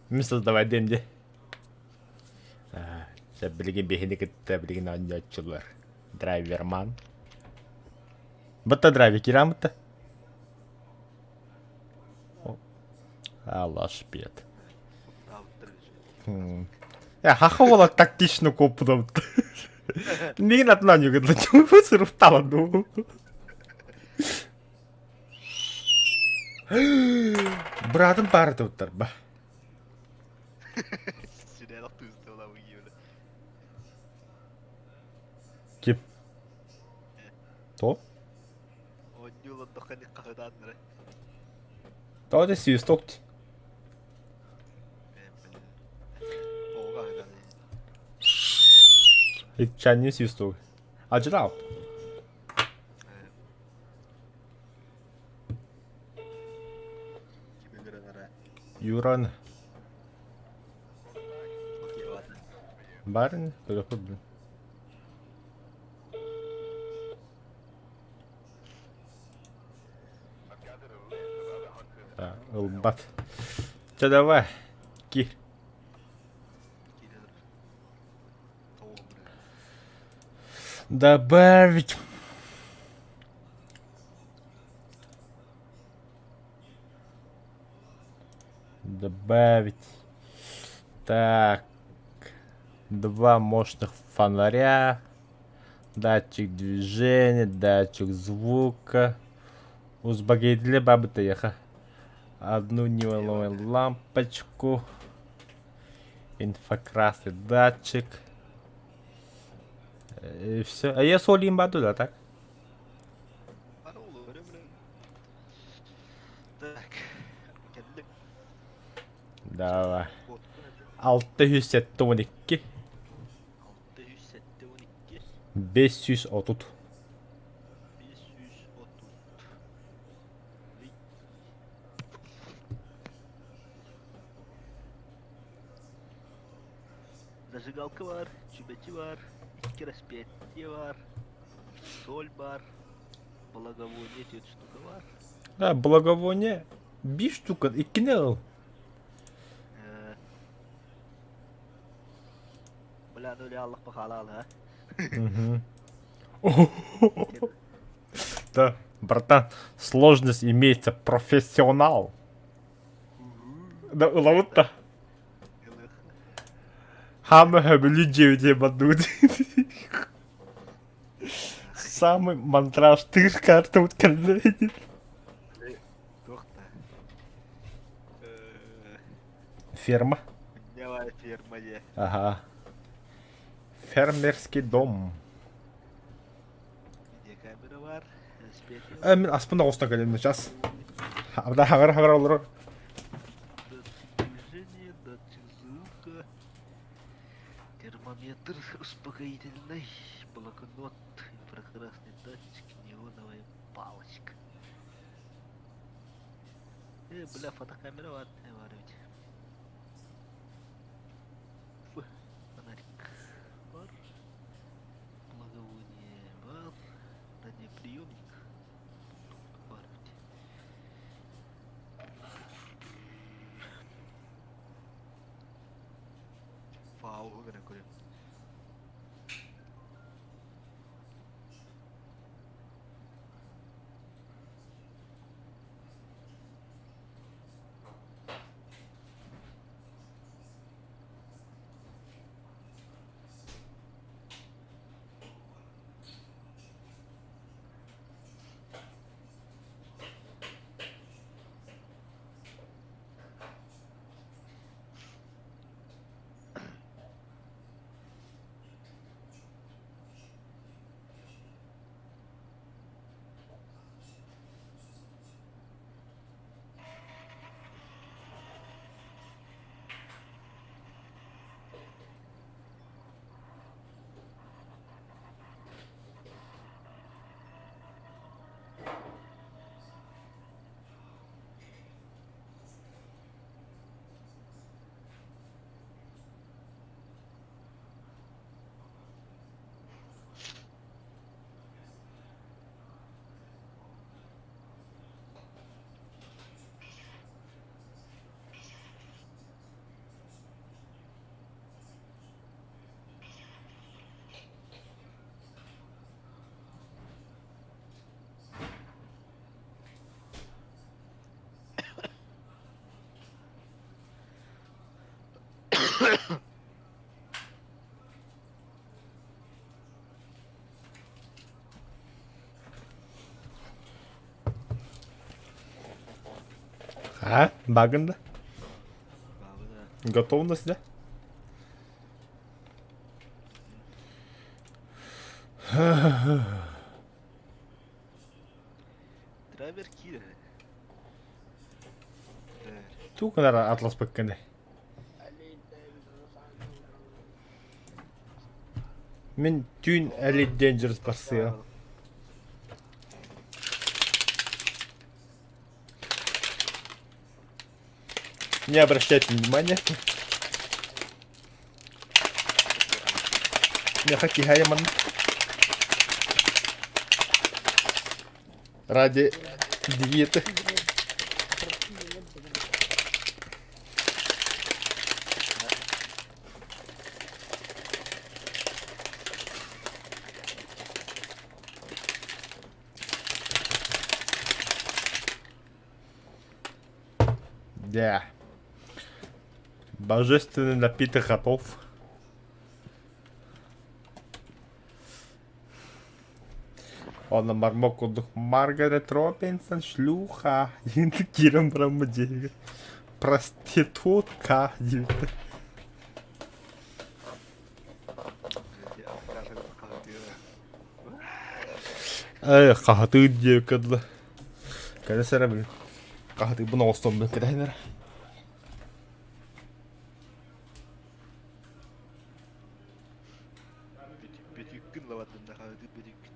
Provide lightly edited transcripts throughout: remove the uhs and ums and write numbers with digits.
Мин создавай диэм дии. Чэ, билигин биһини кытта билигин оонньооччулар. Драйверман. Бытта драйвер кирамытта. Алашпет. Хаха буола тактично куоппутабыт. Миигин атын оонньууга сырыттаабат дуу. Быраатым паара туттарба. Ким? То? Тоҕо да свисток. Иччанни свисток. Ажырап. Юран. Барын көрөккө Ылбат. Чэ давай, киир. Добавить. Добавить. Так. Два мощных фонаря. Датчик движения, датчик звука. Узбагейтили бабы еха. Одну неоновую лампочку. Инфракрасный датчик. И все. А я солим баду, да, так? Давай. 672. 672. 530. 530. Зажигалка бар, чүмэчи бар, икки распятие бар, соль бар, благовоние түөрт штука бар. Да, благовоние биир штука, иккини ыл. Бля, ну реаллах бахалаал, а? Да, братан, сложность имеется профессионал. Да, ылабыт-то. Хама хөбүлү дьиэбитэ бардыбыт. Самый мантраж тыыр картабыт кэллэ. Туох да. Ферма. Давай ферма е. Ага. Фермерский дом. Видеокамера бар. Мин аспын оҕуста кэлин сейчас. Абда хаҕар-хаҕар олорор. Движение, датчик звука, термометр успокоительный, блокнот, инфракрасный датчик, неоновая палочка. Бля, фотокамера бар, бар ведь. Фонарик бар, благовоние бар, радиоприемник бар ведь. Фау гына көрөм. А, багында? Готовность, да? Драйвер киирэ. Туу гынар атласпыккыны. Мин түүн Elite Dangerous барсыа. Не обращайте внимания. Меха киһайыман. Ради диеты. Да. Божественный напиток готов. Онно мармок курдук Маргарет Робинсон шлюха диэн киирэн бараммыт дьиэгэ проститутка диэбиттэр. Эй, хаһатыы диэбиккэ дылы. Кэлэ сэрэ блин. Хаһатыыбын оҥостон блин кэтэһин эрэ. Бөтүүккүн лабардын да хаһытыы бөтүүккүн.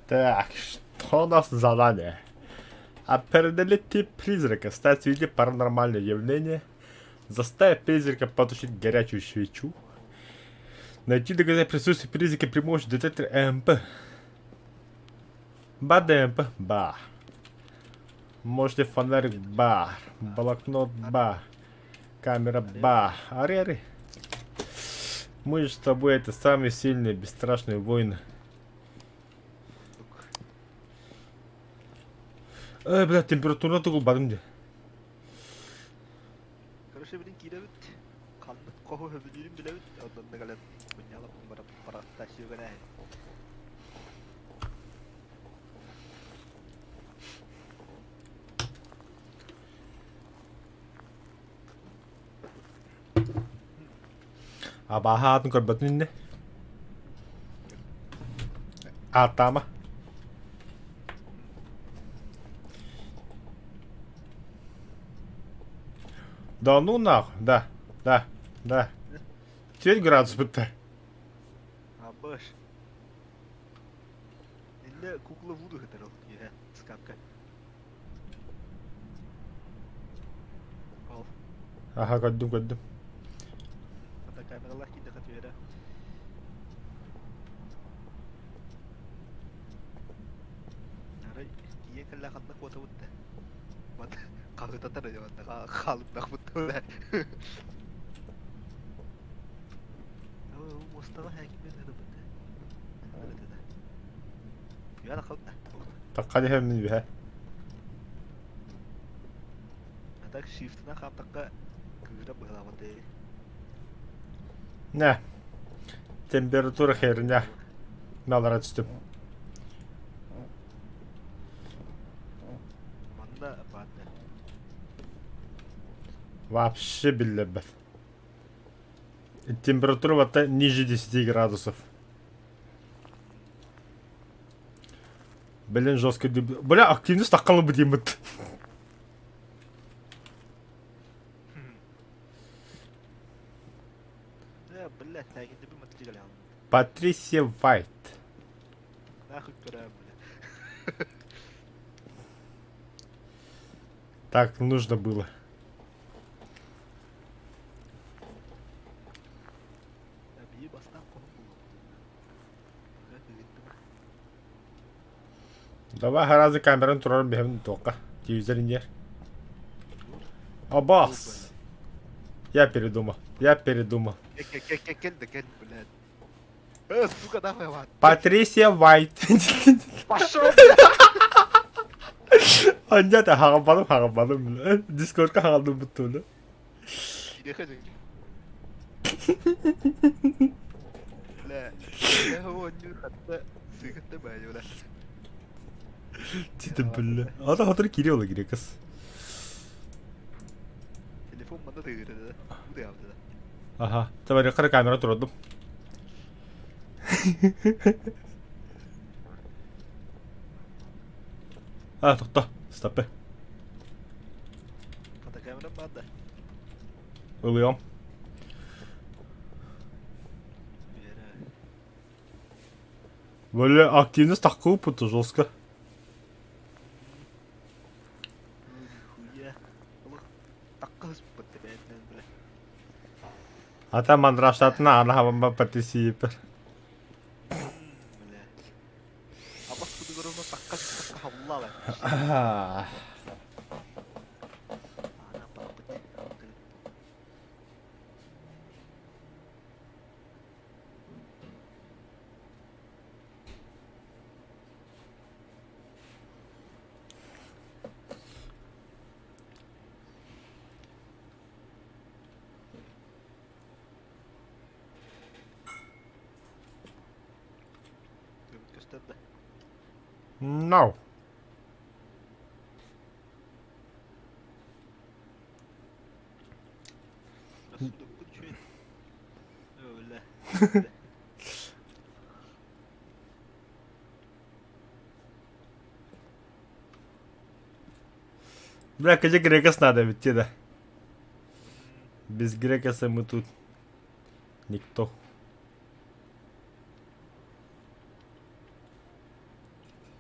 Так, что у нас за задание? Определить тип призрака, стать в виде паранормальное явление, заставить призрака потушить горячую свечу, найти доказать присутствие призрака при помощи детектора МП. Ба ДМП, ба. Можете фонарик, ба. Блокнот, ба. Камера, ба. Ари, ари. Мы же с тобой это самые сильные, бесстрашные воины. Э, бля, температура тугул бардым де. Короче, билин киирэбит. Ханнык хоһу сөбүлүүрүн билэбит. Онон да кэлэн мунньалаппын барап барахта сүгэнэ. Абааһы аатын көрбөтүн иннэ. Ааттаама. Да ну нахуй, да, да, да. Теперь градус бытта. Абаш. Иннэ кукла вуду хытар ол киэһэ скапка. Ол. Аха, көрдүм, көрдүм. Ата камералар киирдэхэ түһэрэ. Арай тиийэн кэллэ ханна куотабыт да. Мат хаһыытатар манна хаалыннахпыт да. Муостаҕа хээкиммин ырыбыт. Үһэ халта. Тахха диһэммин үһэ. А так shift-ынан хаамтахха кыыра быһылаабат ээ. Нэ. Температура херня. Налара түстүм. Манна баатта. Вообще биллэрбэт. Температура батта ниже 10 градусов. Блин, жестко. Бля, активность таққалы бітеміт. Э, блядь, тәгинде bir матчы Патрисия Вайт. Нахуй көрәм, бля. Так нужно было. Биһи бастаан хоһун булуохпут. Пока кыһыттыма. Давай сразу камераны турарым биһэбин туохха. Телевизор инер. Абас! Я передумал. Я передумал. Кел да кел, блядь. Э, сука, давай, ладно. Патрисия Вайт. Пошел, блядь! Аннята хаҕалбаным хаҕалбаным. Дискордка хаҕалдым буттуну. Бля, я оонньуур хатта сыгытта баайы бля. Титим бля. Ата хатыр кире ола кире кыз. Телефон манна тыгыры да. Бу да да. Аха. Табары кара камера турдум. А, тохто. Стопы. Фотокамера баар да? Ылыам. Бля, активность такую путу жестко. Нихуя. Олох таккаспыт бэйэтинэн бля. Ата мандраштатына анаһабамба патисиипер. Бля. Абас кудугурума такка такка хавлала. Ана папыт. Көстөр да. No. Рассудок үчүгэй. Өлө. Бля, где Грекос надо ведь да. Без Грекоса мы тут никто.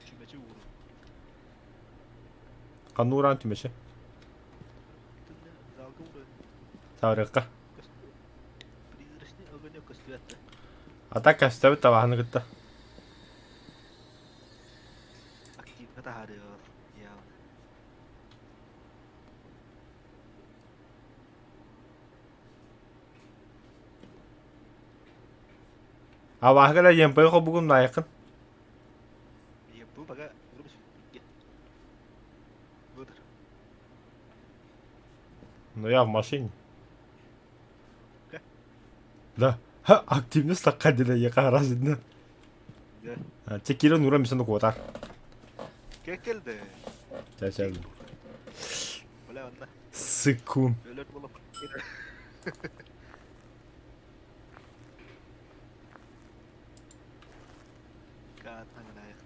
Чүмэчи уурун. Ханна уураан түмэчи? Итиннэ залга уурун. Саарыахха. Призрачный огонек көстүбэт да. А так көстөбүт табаһыны кытта. Активно таһаарыаҕар явно. Абааһы кэлэ ЕМП холбугун наайыккын. ЕМП пока Выбор. Ну я в машине. Да. Ха, активность такка диле яка разидна. Да. Чэ киирэн ура мисэн куотар. Кекелде. Чэ чэ. Бля, онно. Сыкун. Өлөр болуп. Каат хаңынайық.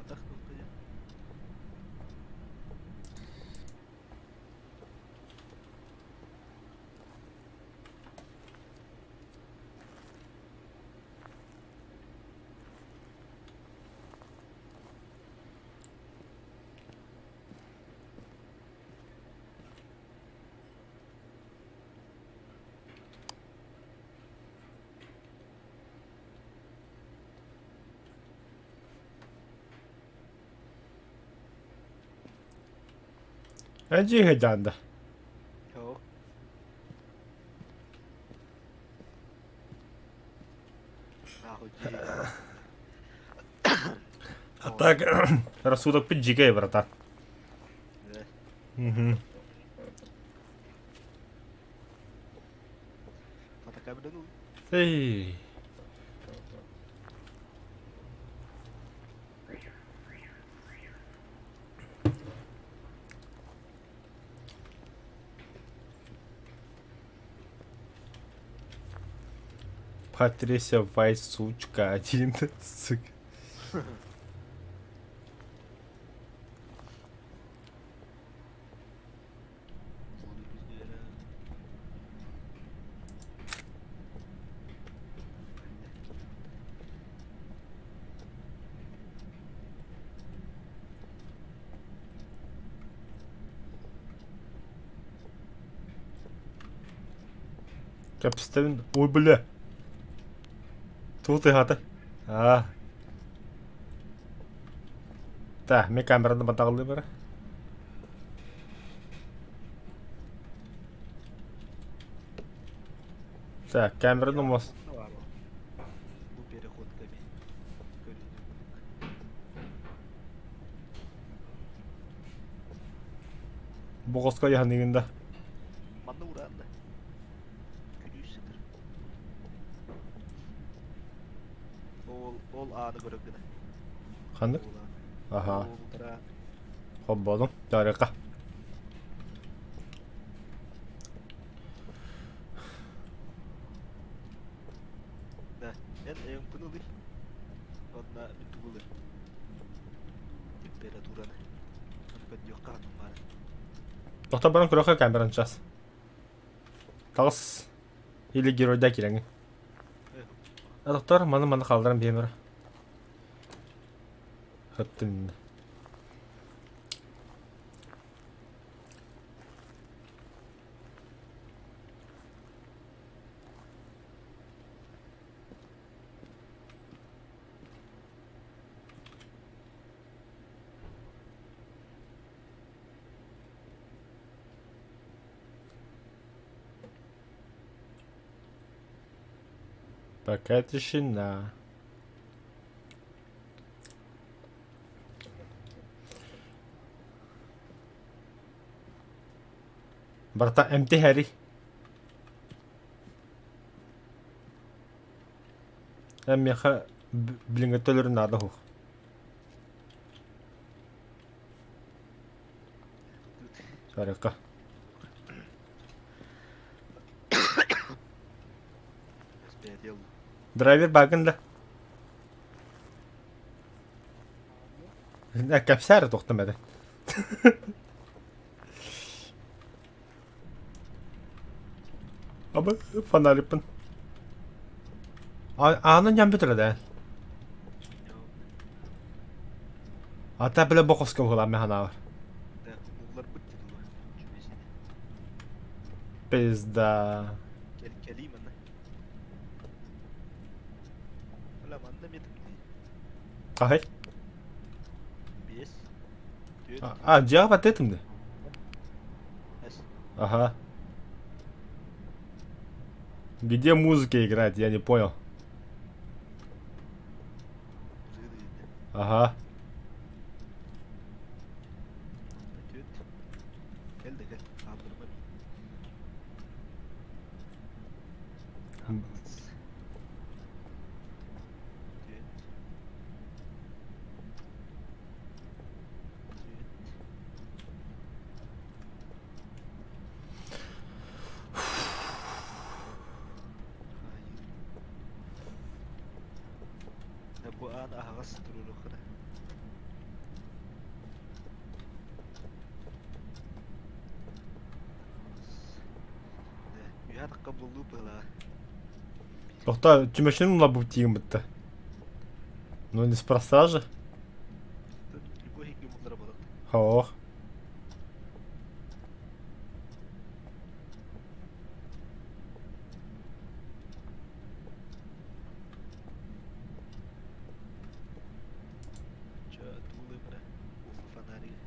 Атах туохха Эдьиий дьаанда. Joo. А так рассудок дьикэй, братан. Угу. Эй. Патрисия Вайс, сучка, один, сука. Кэпсэтэбин. Ой, бля. Тугу тыаһаата? Аа. Так, мен камераны батаҕалыы бара. Так, камераны мос. Бу переходками көрүнү Бу хоско яһаныгын да. Манна ураанда. Күлүүс сытар. Ол ол ааны көрөр гына. Ханнык? Ол ааны. Аха. Ол утара Холбоодум. Тарыка. Да. Эн эйэҥпин ылый. Онно мин тугу ылыам? Температураны. Ону көрдүөххэ ханнык баара. Тохтор баран көрөхө камераны час. Таҕыс. Или геройда кирэҥин. А доктор, маны маны хаалларан биэмэр. Хаттын. Пока тишина. Братан, эмти Harry. Эн миэхэ билиҥҥи төлөрүн наада суох. Сарыкка. Драйвер баагын да? Кэпсээр тохтом этэ. Абы фонарикпын. Ааны ньам бүтүрэ да. Ата биле бокоска буолан ханаабар. Пизда. Кэлии манна. Бля, манна метр Хаһай? Биэс. Түөрт. А, дьиэҕэ баттыатым да? Ага. Где музыка играет, я не понял. Ага. Кэл да кэл. Хаалларма Бу аан аһаҕас туруоруоххына. Үһэ атахха буллуу быһылааҕа. Тохтоо, чүмэчини уларбыт тиигин бытта. Ну неспроста же. Любой иһикки буллара буолан. Хоох. Чё, туулуймара? Уфу фонарик.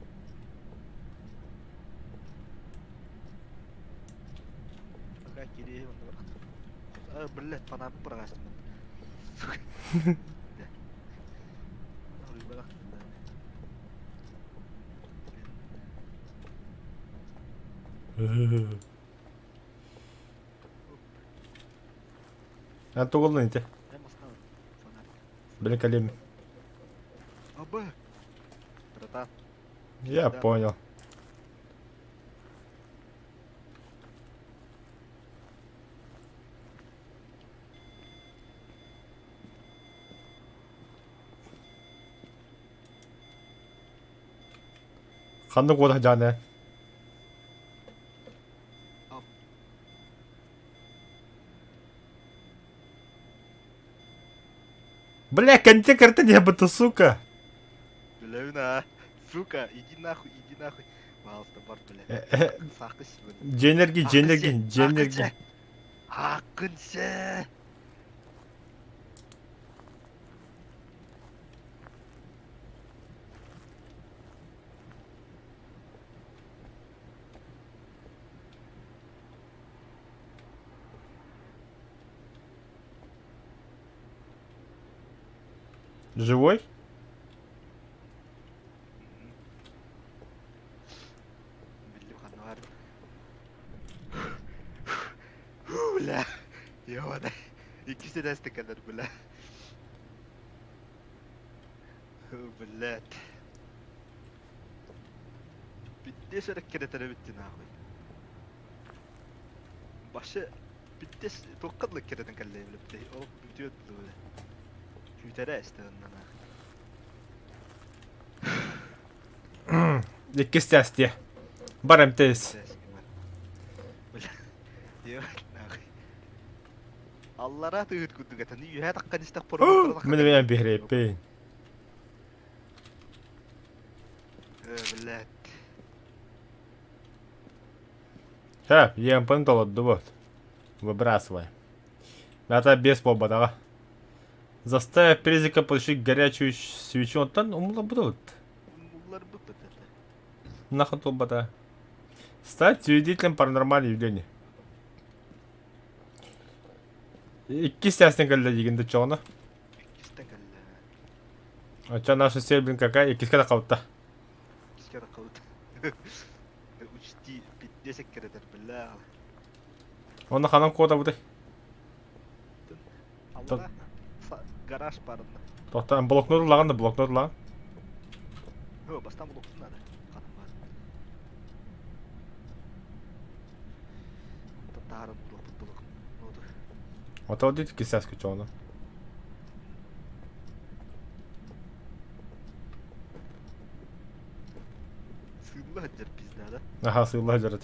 Пока кириэһи онно барахтар. А, блядь, фонарь быраҕаастым. Сука. А тугуллун ити? Били кэлим. Братан. Я понял. Ханнык уота дьааны? Бля, конте карта не буду, сука. Билэбин аа. Сука, иди нахуй, иди нахуй. Пожалуйста, бар, бля. Саакы сибин. Дьиэнэрги, дьиэнэрги, дьиэнэрги. Ааккын сэ. Живой? Биллим ханна баар. Бля. Ёбаный. Иккис этээсте кэлэр, бля. Блядь. Бүттэ сөрөк кирэтэрэ бүттү нахуй. Башы бүттэ туохха дылы кирэтэн кэллэ бля. Ол бүтүөт бля. Күүтэрэ эстэ онно нахуй. Иккис тээстиэ. Бар МТС. Бля. Ёбать нахуй. Аллараа тыһыт курдук этэн үөһээ таххан истэх Мин эмиэ биһирэппин. Блядь. Һэ, ЕМП-ны толордубут. Выбрасывай. Это без буолбатаҕа. Заставив призрака получить горячую свечу, онтон умулларбыт. Умулларбыт это. Нахуй туолбата. Стать свидетелем паранормальных явлений. Иккис тээстэн кэллэ диигин да чоҕуна. Иккистэн кэллэ. Оччо наша цель, блин, какая? Иккискэ да хабытта. Иккискэ да хабыт. Учти пиздец эккирэтэр, бля. Онно ханан куотабытай? Алла гараж барында. Тоқтан блокнот ылаҕын да блокнот ылаҕын. О, бастан блокнот надо. Ханан бар. Таһарын блокнот блокноту. Ото дит кисәс чоҕуна. Сыылла сылдьар пизда, да? Аха, сыылла сылдьар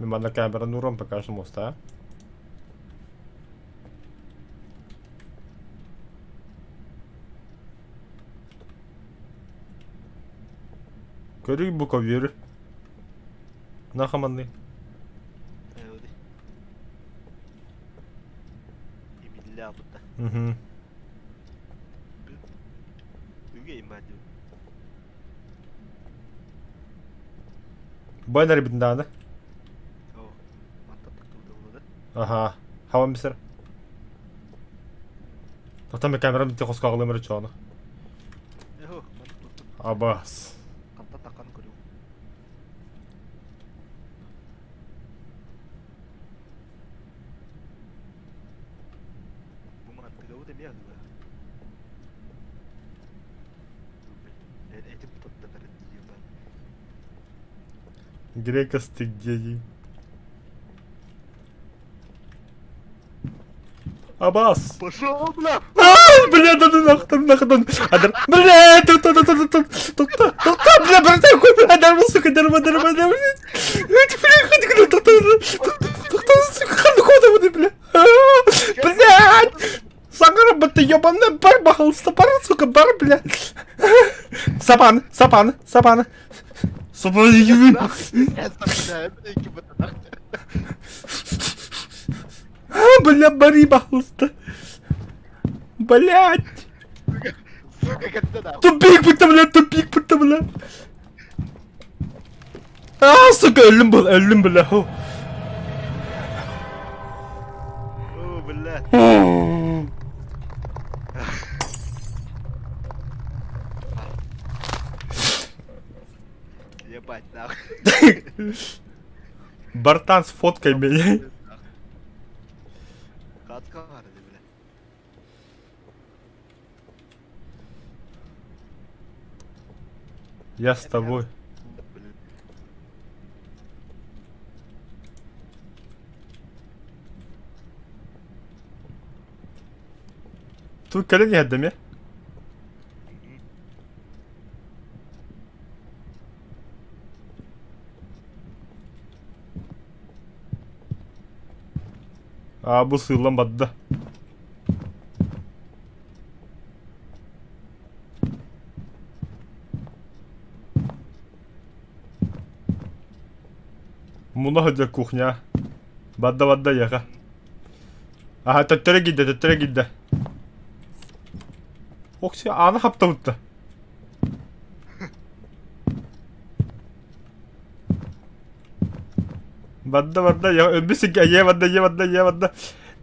Мин манна камераны ууран пока что моста. Көрүй бу ковер. Нахаманный. Угу. Баннер битин Аха. Хавам бисер. Тоқтан мен камерам битте қосқа ағылым чоғына. Абас. Грекос, ты гений. Абас! Пошел, бля! Ай, бля, да да нахуй, нахуй, Адар, бля, тут, тут, тут, тут, тут, тут, тут, бля, бля, адар, сука, адар, адар, адар, бля, тут, тут, тут, сука, ханды бля, блядь, Саңара бытты ебаный бар, пожалуйста, бар, сука, бар, бля. Сапан, сапан, сапан. Сапан, Бля, бери, пожалуйста. Блядь. Сука, Тупик будто, бля, тупик будто, бля. А, сука, өллүм был, өллүм, бля. О, бля. Ебать, нахуй. Бартан, сфоткай меня. Катка барды, бля. Я с тобой. Ту кэлэн иһэрдэ эмиэ. Аа бу сыыллан барда. Муна сылдьар кухня. Барда барда яха. Аха төттөрү киирдэ төттөрү киирдэ. Окси ааны хаптабытта. Барда барда я өлбүт сиргэ е барда е барда е барда.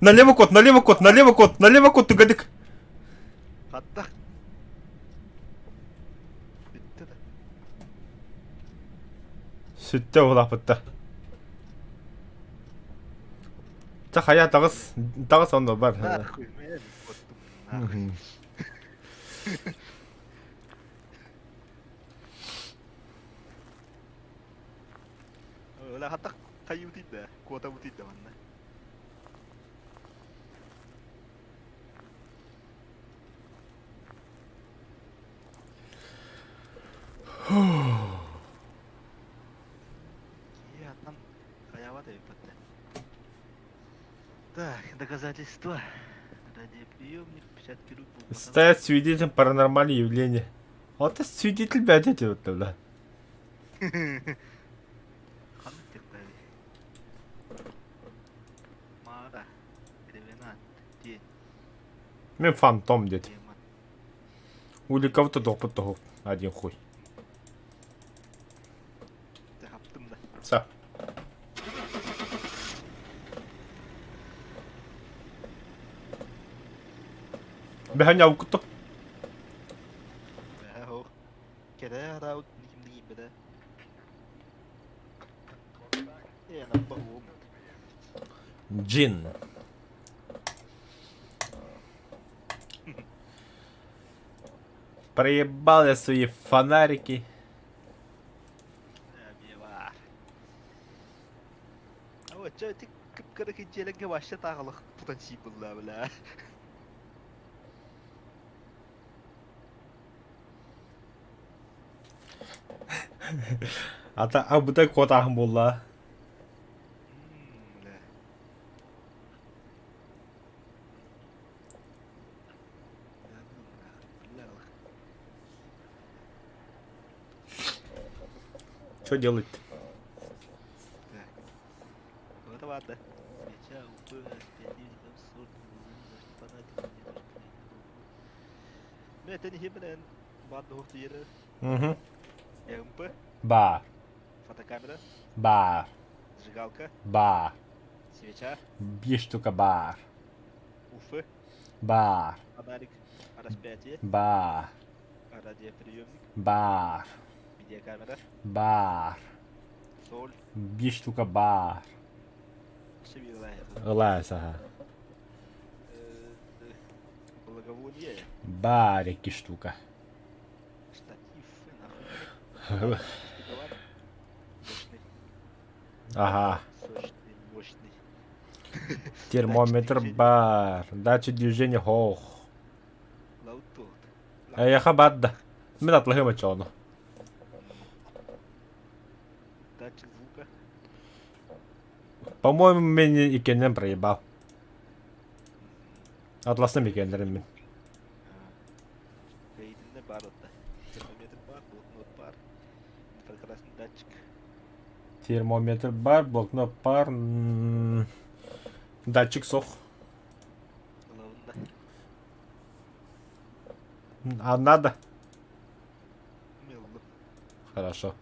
Налево кот, налево кот, налево кот, налево кот түгәдик. Хатта. Бүттэ да. Сүттэ улааппытта. Ча хайа таҕыс таҕыс онно бар. Нахуй, мен куоттум. Нахуй. Öyle hatta kayıp değil de, kuota bu değil de bende. Киһи хайаба да эппэттэ. Так, доказательства. Радиоприемник, 50 кило Стать свидетелем паранормального явления. Вот это свидетель блядь, эти вот, да. Ханнык текпэбий? Маара, Ревенант, Тень, Мен фантом дед. Демон. Или кого-то допыт того. Один хуй. Хаптым да. Са. Бэһэн явкуту. Бэһэ Кэрэ араут кимди киирбэтэ. Э, наппа уум. Джин. Проебал я свои фонарики. Эмиэ баар. Оччо ити кып-кыра кинчиэлэргэ вообще таҕылых тутан сиир буолла бля. Ата абыта куотааһын буолла. Мм, бля. Что делать? Так. Вот ладно. Свеча, УП, С5, 40, Мэтэн хибрен, бад двух Угу. МП, Ба. фотокамера, Ба. зажигалка, Ба. свеча, Биир штука бар. УФ, Бар. фонарик, распятие, Бар. радиоприемник, Бар. видеокамера, Бар. соль, Биир штука бар. шевелая, Ылаас аха. благовоние, Бар икки штука. штатив, нахуй, мощный, Ага. сочный, мощный. Термометр Датчик движения. бар. Датчик движения хоох. Лаутот. Эйиэхэ бар да. Мин атлаһыам оччоҕуна. Датчик звука. По-моему, мин иккиэннэрин проебал. Атласным иккиэннэрин мин. Рейтинде бар отта. Термометр бар, блокнот бар. Инфракрасный датчик. Термометр бар, блокнот бар, датчик суох. Главное. А надо? Мелло. Хорошо.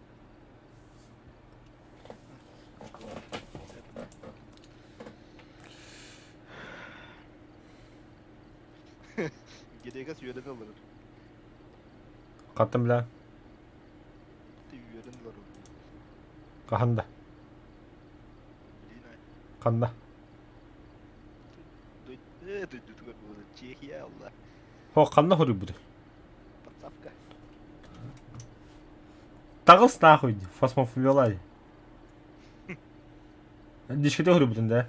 Герегас үөрэн олорор. Хаттым бля. Үөрэн олорор. Хаһан да. Блин, ай. Ханна. Дойдутугар буолар. Чехия алла. Хо ханна хоруйбут. Подсавка. Таҕыс нахуй фосмофобиялай. Дишкете хоруйбутун да.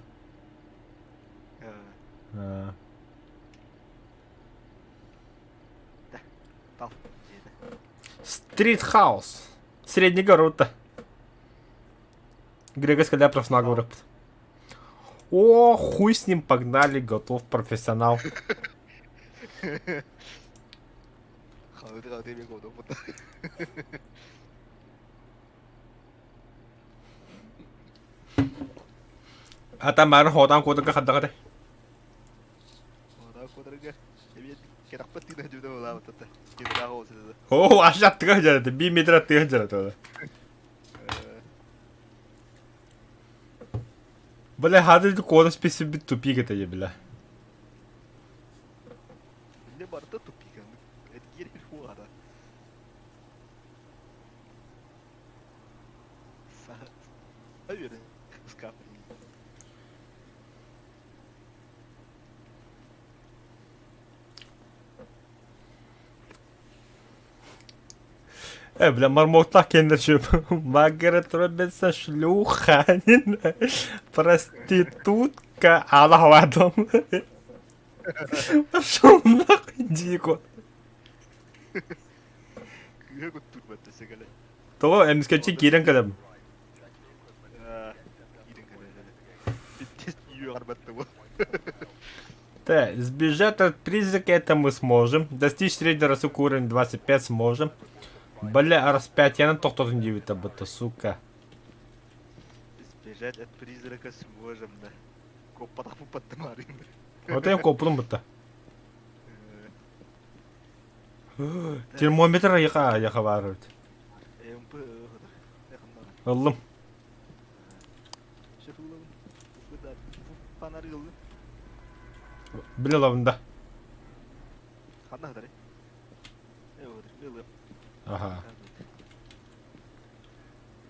Стрит Хаус. Средний Горута. Грегос Каляпров наговорит. О, хуй с ним, погнали, готов профессионал. Хаһыты-хаһыты эмиэ куотуохпут. А там бары хоотаан куотарга хардах этэ. Хоотаан куотарга эмиэ кэтэхпэт тыына дьүдэ булаабыт этэ. Кимнээх ол сытыта. Оо, аж аттыга сылдьар этэ, биир метр аттыга сылдьар этэ. Бля, хады куота списибит тупик это я, бля. Инне барыта тупик. Эргиэр хуара. Бля, мармотлах кэннэ Маргарет Робинсон шлюха, проститутка, Аллах Адам. Пошел нахуй, дико. Кыыһа куттуурбат сэгэлэ. Тоҕо эмискэччи киирэн кэлэм. Киирэн кэлэ. Үөҕэрбэт да Так, сбежать от призрака это мы сможем. Достичь среднего рассылка уровень 25 сможем. Бля, распятие тохтотун диэбитэ быта, сука. Сбежать от призрака сможем, да. Куоппатах пупаттымаарыым. Вот я куоппутум бытта. Термометр яха яха баар эбит. Ыллым. Биле ылабын да. Аха.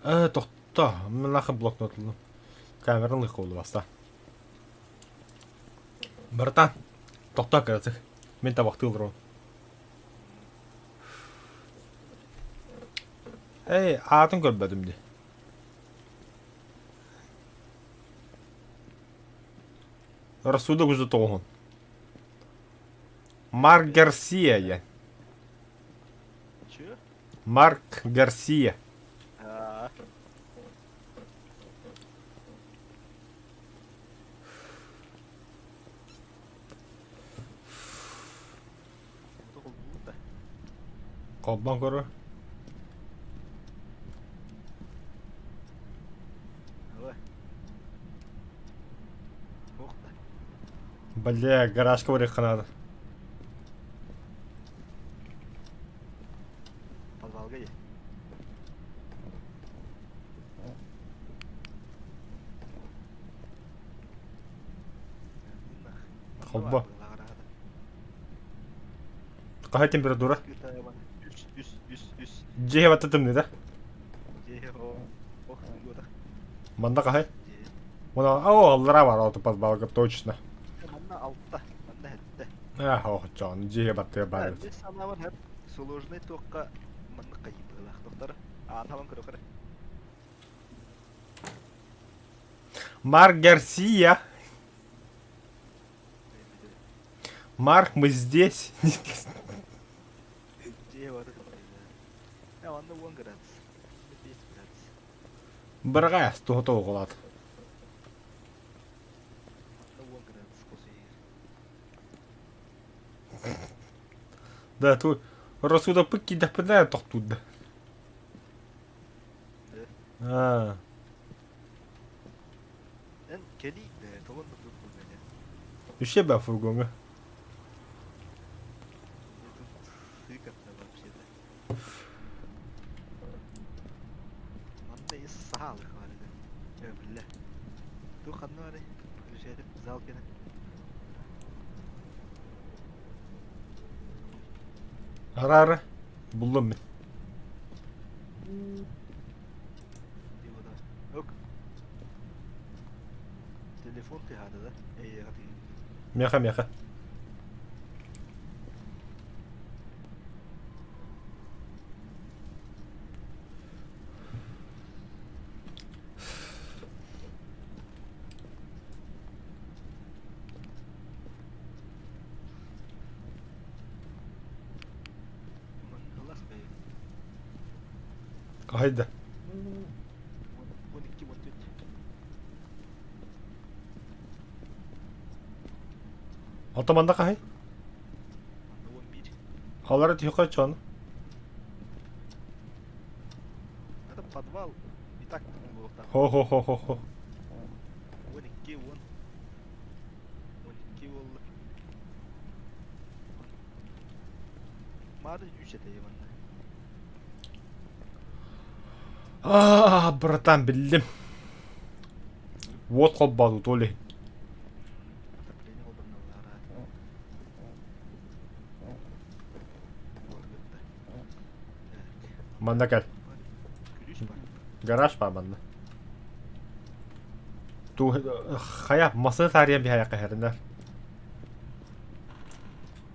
Э, тохто. Мынахы блокнот ыллым. Камераны лыхы баста. Братан, тохто кыратык. Мен табахтыы олоробун. Эй, аатын көрбөтүм дии. Рассудок уже тоҕуһун. Марк Гарсия диэн. Чё? Марк Гарсия. Аа. Холбоон көрө. Бля, гаражка барыахха наада. Подвалга е. Холбо. Хаһа температура? Үс, үс, үс. Дьиэ батта тымныыта. Манна хаһай? Мына о, аллара бар, ол подвалга точно. Манна алта, манна хэттэ. Эх, ох, Джон, дьиэ баттыга бар эбит. Мен санаабар хэп сложный туохха маннык хайыппылаах доктор. Аан көрө көрө. Марк Гарсия. Марк, мы здесь. Дьиэ бары Манна 10 градус. 5 градус. Бырҕаас туһата оҕолаат. Манна 10 градус қосыйыр. Да, ту рассудоппыт киирдэхпинэ тохтуурда. Аа. Эн кэлиий да, тоҕо оннук буолбута Үсэ баа фургоҥҥа. Тут сыкотно вообще-то. Манна ис саалых бар этэ. Э, биллэ. Ту ханна барый? Включатель зал кэнэ. Араары буллум мин. Ок. Телефон тыаһаата да? Эйиэхэ Миэхэ, миэхэ. Хайда? 12 14. Ото манна хаһый? Манна 11. Алара түһүккэ чон. Это подвал. И так буолуохтаах. Хо-хо-хо-хо-хо. 12 10. 12 буолла. Маары үс этэ манна. Аа, братан, биллим. Уот холбооту то ли. Отопление холбоннулар. Манна кэл. Күлүүс бар. Гараж бар манна. Ту хайа массыына таарыйан биһайахха иһэринэр.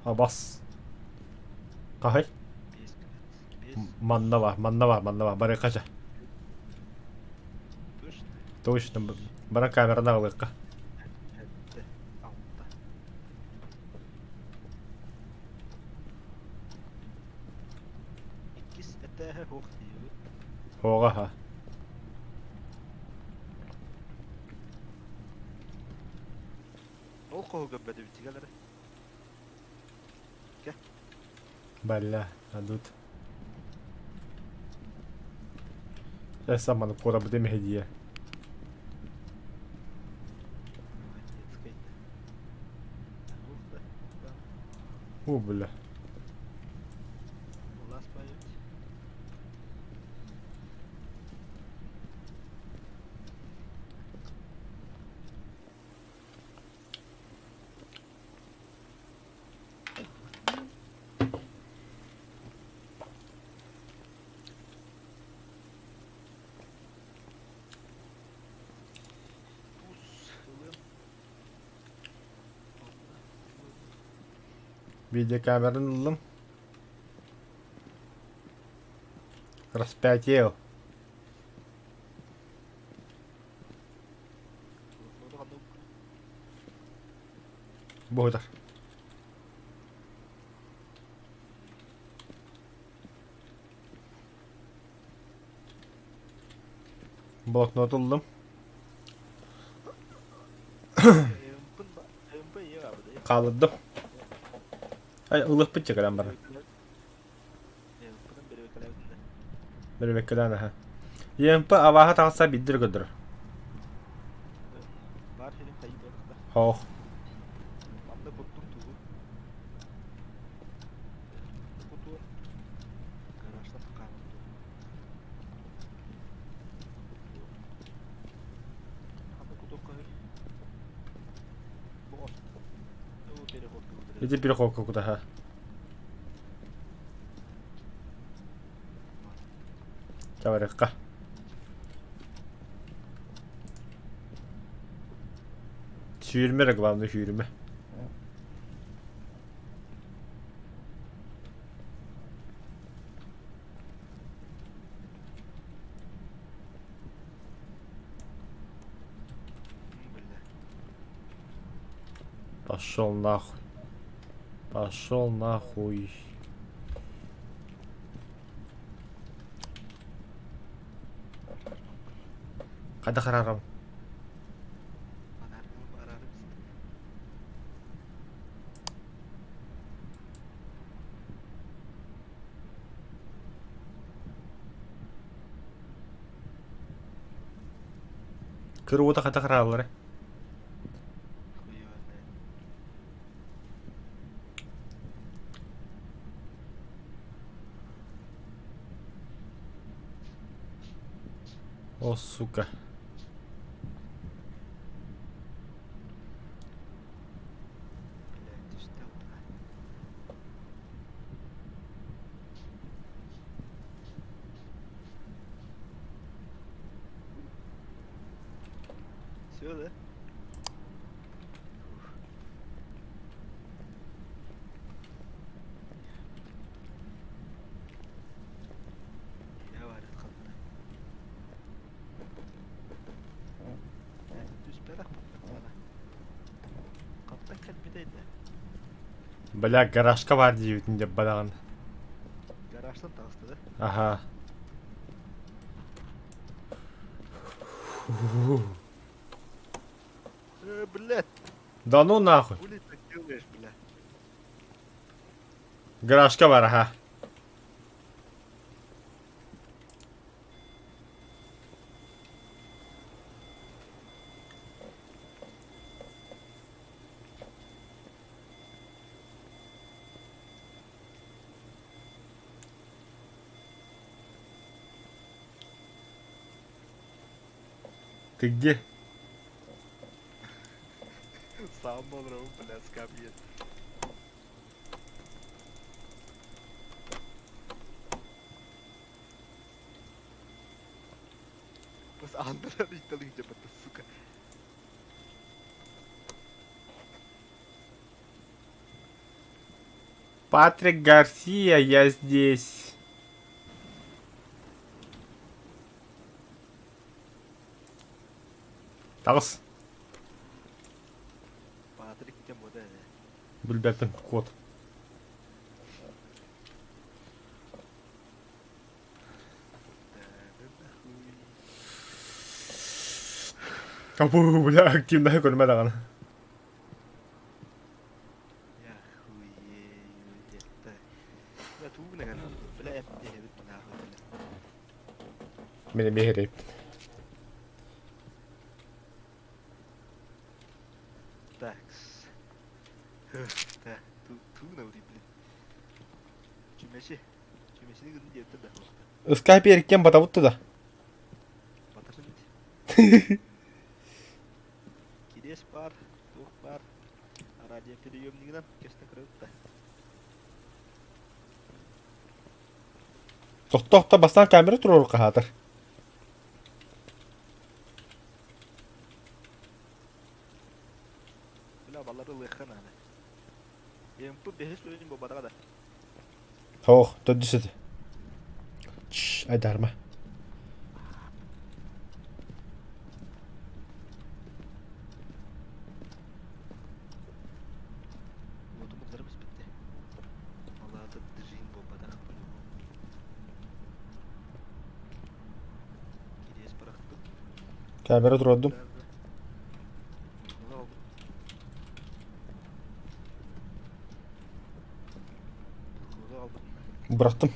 Абас. Хаһай? 5 5. Манна бар, манна бар, манна бар. Барыахха ча. Точно. Точно. Баран камераны аҕалыахха. 7 6. Иккис этээһэ суох диибит. Суоҕа аһа. Ол хоһу көрбөтүбүт сигэлэрэ. Кэ. Бля, адут. Я сам аны куорабыт эмэһэ дии. Детскай. О, бля. Улас поет. Туз ылыам. Видеокамераны ыллым. Распятие. Буһутар. Блокнот ыллым. Хаалырдым. Ай, ылыахпыт чэ кэлэн баран. Бэрэбэккэлээн аһа. ЕМП абааһы таҕысса биирдэр көрдөрөр. Баар сирин хайыы буолла. Хоох. Манна куттум тугу? Кутуом. Гаражтан хаалан дуу. Ханна кутуохха үһү? Бу переходка Ити переходка кутаха. Чабарыкка. Сүүрмэ эрэ главное сүүрүмэ. Пошел нахуй. Пошел нахуй. Хайдах араарам? Кыр уота хайдах арааллара? О, сука. Все, да? Бля, гаражка бар диэбитин деп бараҕын. Гаражтан таҕыста да? Аха. Блядь, Да ну нахуй. хули ты делаешь, бля? Гаражка бар, аха. Ты где? Сам олорон, бля, скамье. Бас андыран ыйталык дьапата, сука. Патрик Гарсия, я здесь. Таҕыс. Патрик диэн буода ээ. Билбэппин, кот. Абу, бля, активно көрмө даҕаны. Я хуею это. Бля, тугунаган. Бля, эбит нахуй, бля. Мин эмиэ Такс. Так, тугуна блин. Чүмэчи. Чүмэчини гын диэттэ да. Скайп эриккен батабыт да. Батырсын бит. Кириэс баар, туох баар. Радиоприемнигынан кестен көрөбүт да. Тохто бастаан камера туруору хаатар. Бля, балары ылыахха наада. ЕМП бэһис үөнүн буолбатаҕа да. Хоох, төрдүс этэ. Чш, айдарма. Уоту мылларым испитте. Малаата джин буолбатах по-любому. Кириэс бырахтым. Камера туруордум. Мыла албыт. Мыла албыт. Бырахтым.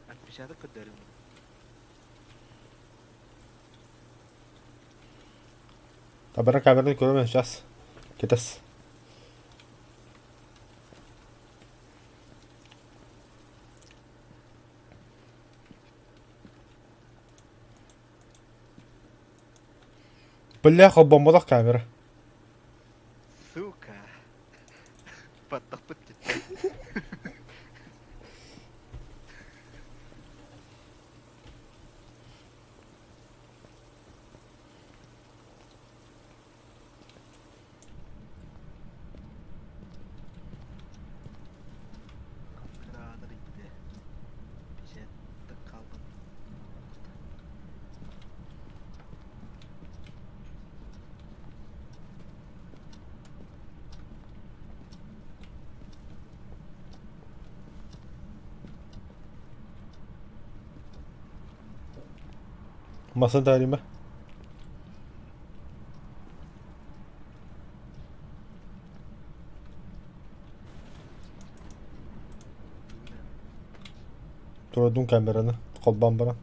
Отпечаток көрдөрүм. Табара камераны көрөмөн сейчас. Кетес. Бля, холбоммотох камера. Сука. Баттахпыт дии. Камераанар иттэ. Печаттан хаалбыт. Масын таарыма. Туруордум камераны. Холбоон баран.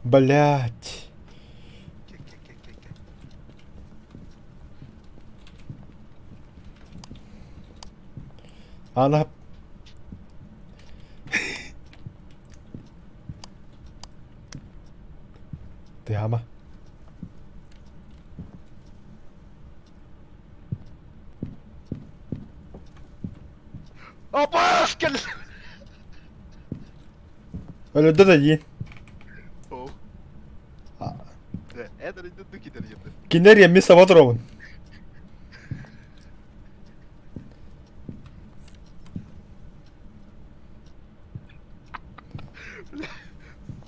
Блять. Кэ-кэ-кэ-кэ-кэ. Ана Тыама. Апаас кэл! Өлөрдө да диин. О. Эн эрийдин китер жепти. Кинилэр эмиэ саба туробун.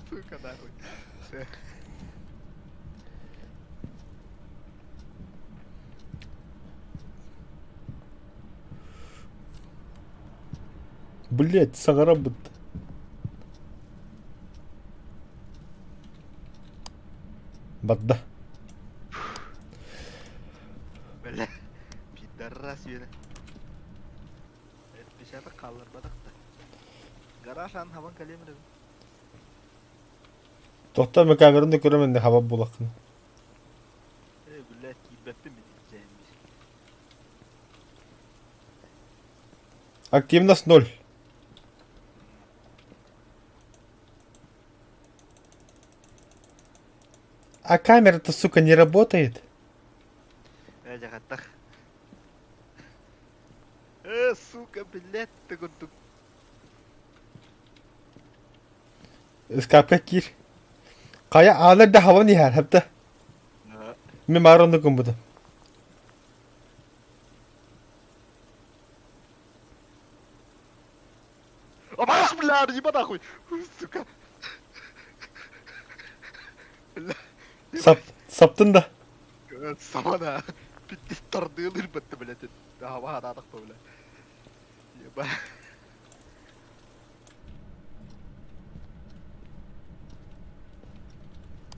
Сука нахуй. Блять, саҥарабыт. Барда. Бля, пидорас үөнэ. Отпечаток хаалларбатах да. Гараж аан хабан кэлиэм эрэ. Тохтоо мен камераны да көрөм инде хаба булаккын. Э, блядь, киирбэппин мин дьээн Активность ноль. А камера-то, сука, не работает. Э, дьахаттах. Э, сука, блядь, ты курдук. Ыскаапка киир. Хайа аалар да хабан иһэр, хапта. Мин баар оннук гыммытым. Абаш, бля, еба нахуй! Сука! Бля. Сап, саптын да. Сама да. Питти тардыылыр бытты, блядь. Аба хадаатах бля. Еба.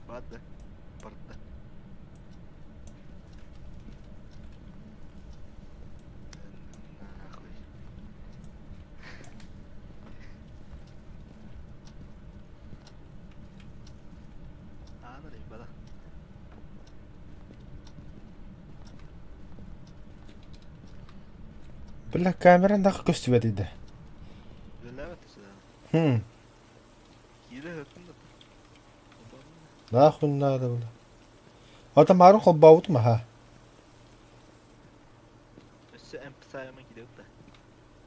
Бады. Барда. Нахуй. Аана бада. Бля, камеран да көстүбэт иде. Үлэлээбэт сыда. Хм. Киирэ өттүн да. Нахуй надо было. Ата марын холбаабытым аха. Өссө эмпсайма кириэк да.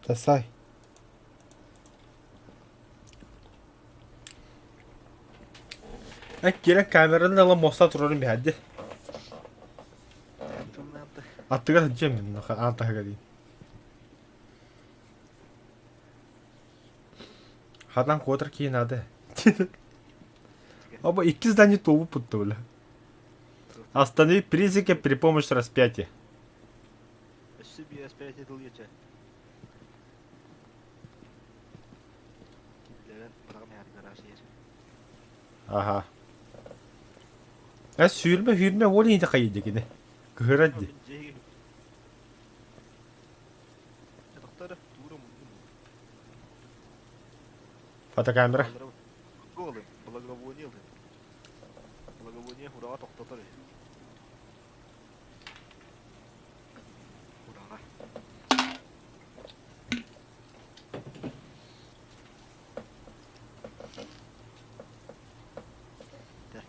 Тасай. Киирэн камераны ылан муоста турарын биһэрди. Тумнаанта. Аттыгар сылдьыам мин аан таһыгар диин. Хатан куотар киһи наада. Оба икки здание туолбуппут бля. Останови призрака при помощи распятия. Өссө биир распятие тыл ече. Киллэрэн быраҕан иһэр гараж иһэр. Аха. Э сүүрмэ сүүрмэ уол иһитэ хайыйда кини. Кыһырар дии. Тохтор туура муннум. Фотокамера. Туолым, благовоние ылым. Благовоние хураҕа тохтотор үһү. Хураҕа. Тэ.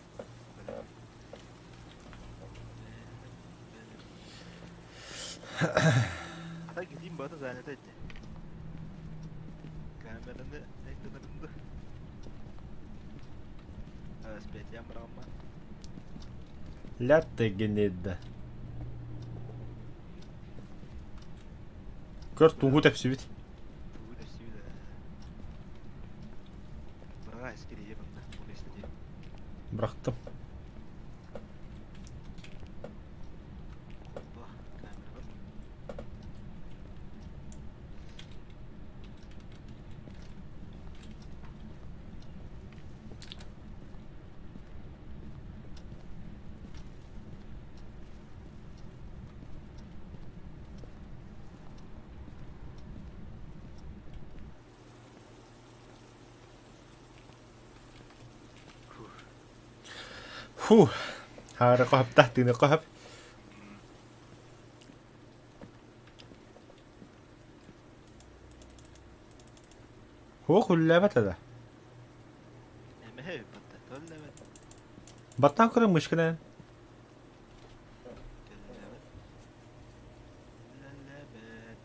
Ата gideyim bana zannet etti. Kameranı ne kadar SPT'ye быраҕымма. Ля ты гнида. Көр тууһу тэпсибит. Тугу тэпсибит ээ. Быраҕа эскириһиэ манна, ол дии. Бырахтым. Опа, камера. Фу. Хаара qohap тыны qohap. Хуох үллээбэт да. Эмэһэ ыппатта, төллөбөт. Баттаан көрөн мышкынан. Төллөбөт. Үлэлээбэт.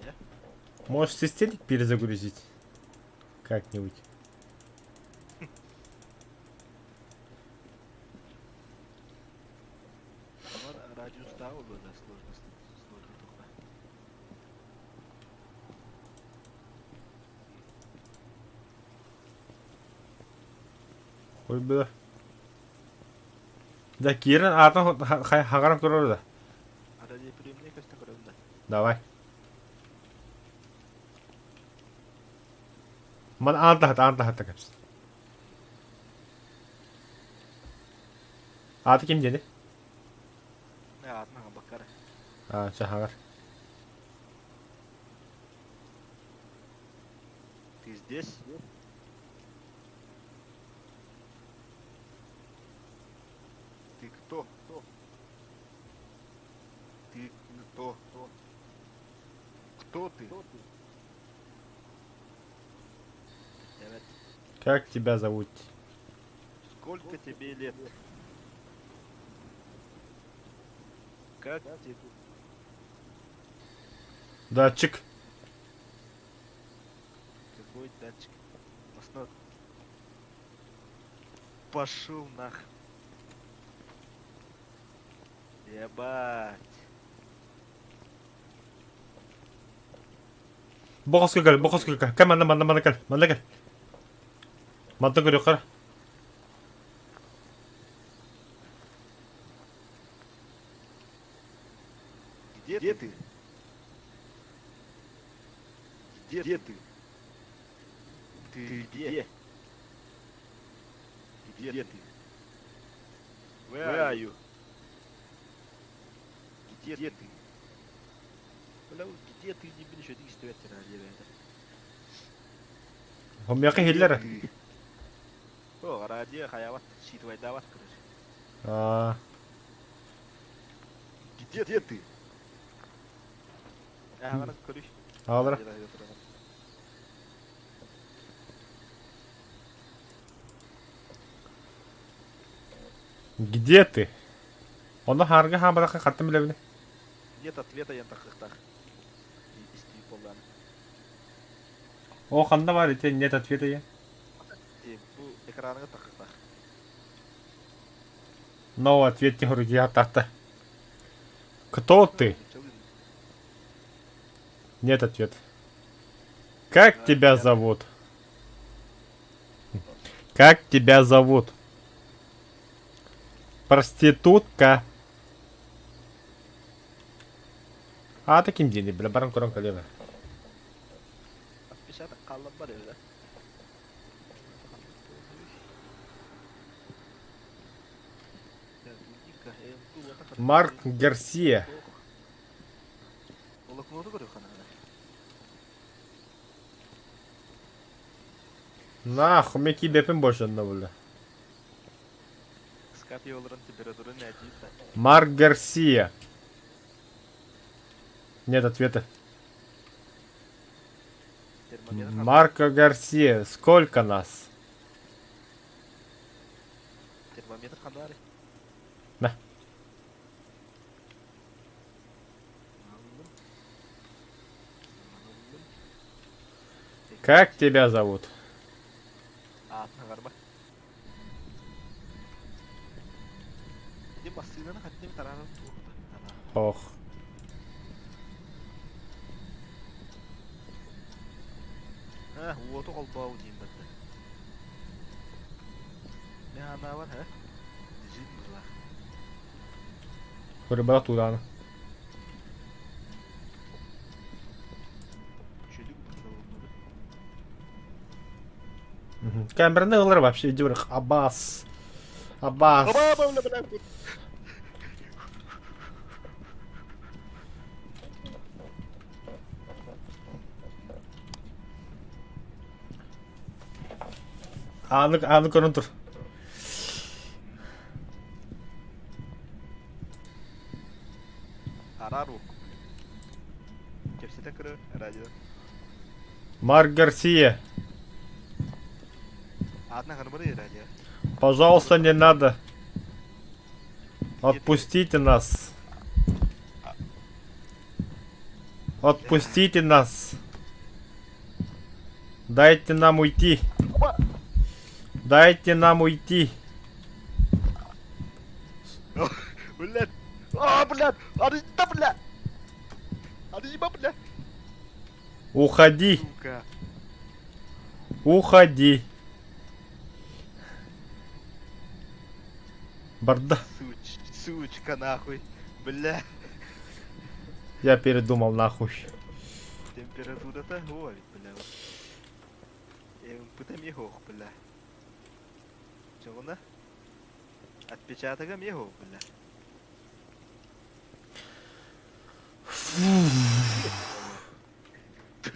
Нахуя? Можешь системник перезагрузить? Как-нибудь. Радиус да сложно, сложно только. Ой, бля. Да, киирэн аатын хагаран көрөр да. Гостеприимнай көстөн көрөбүн да. Давай. Ман аан таһат, аан таһатта кэпсин. Ааты ким диэни? Аатын аҕабаккара. Аа, чаһаҕар. Ты здесь? Ты кто? Ты кто? Кто ты? Evet. Как тебя зовут? Сколько тебе лет? Как тебе? Датчик. Какой датчик? Основ... Пошел нах. Ебать. Бу хоско кэл, бу хоско кэл. Кэл манна, манна, манна кэл, манна кэл. Мантан көрүөххэ. Где ты? Где ты? Ты где? Где ты? Where are you? Где ты? Бля, где ты не билишь, это история ребята. Хомяка хиллер. Ты. О, радио хаяват, щитвайдават, короче. Аа, Где, где ты? Ага, көрүш. аалара. Где ты? Онно хаарга хаамарахха хаттым билэбини. Нет ответа я тахыхтах. Исти поллан. О, ханна бар ити нет ответа я. Бу экраныга тахыхтах. No ответ не я тахта. Кто ты? Нет ответа. Как тебя зовут? Как тебя зовут? Проститутка. А таким день, бля, баран көрөн кэлиэбэ. Отпечаток қалып бар еді. Марк Гарсия. Блокноту көрү ханана. Нахуй, мне кибепин больше онно бля. Скапи олорон температура нәдиит. Марк Гарсия. Нет ответа. Термометр Марко Гарсия, сколько нас? Термометр ханары. На. Как тебя зовут? Аатын гарба. Ди массыынаны хаттым тарарым туохта. Ох. Ha, уоту холбоу диин барда. Не ханаабар, ха? Дижин була. Көрбөх туудааны. Чүлүк була. Камераны ылар вообще иди Абас. Абас. Аба, бля, бля, бля. Ааны, ааны көрөн тур. Арар ук. Кепсете кыры, радио. Марк Гарсия. Аатын ханыбары радио. Пожалуйста, не надо. Отпустите нас. Отпустите нас. Дайте нам уйти. Дайте нам уйти. Блядь. А, блядь. Арыйда, бля. Арыйба, бля. Уходи. Сука. Уходи. Барда. Суч, сучка, нахуй. Бля. Я передумал нахуй. Температурата ой, бля. МП эмиэ суох, бля. Чоҕуна? Отпечаток эмиэ суох, бля.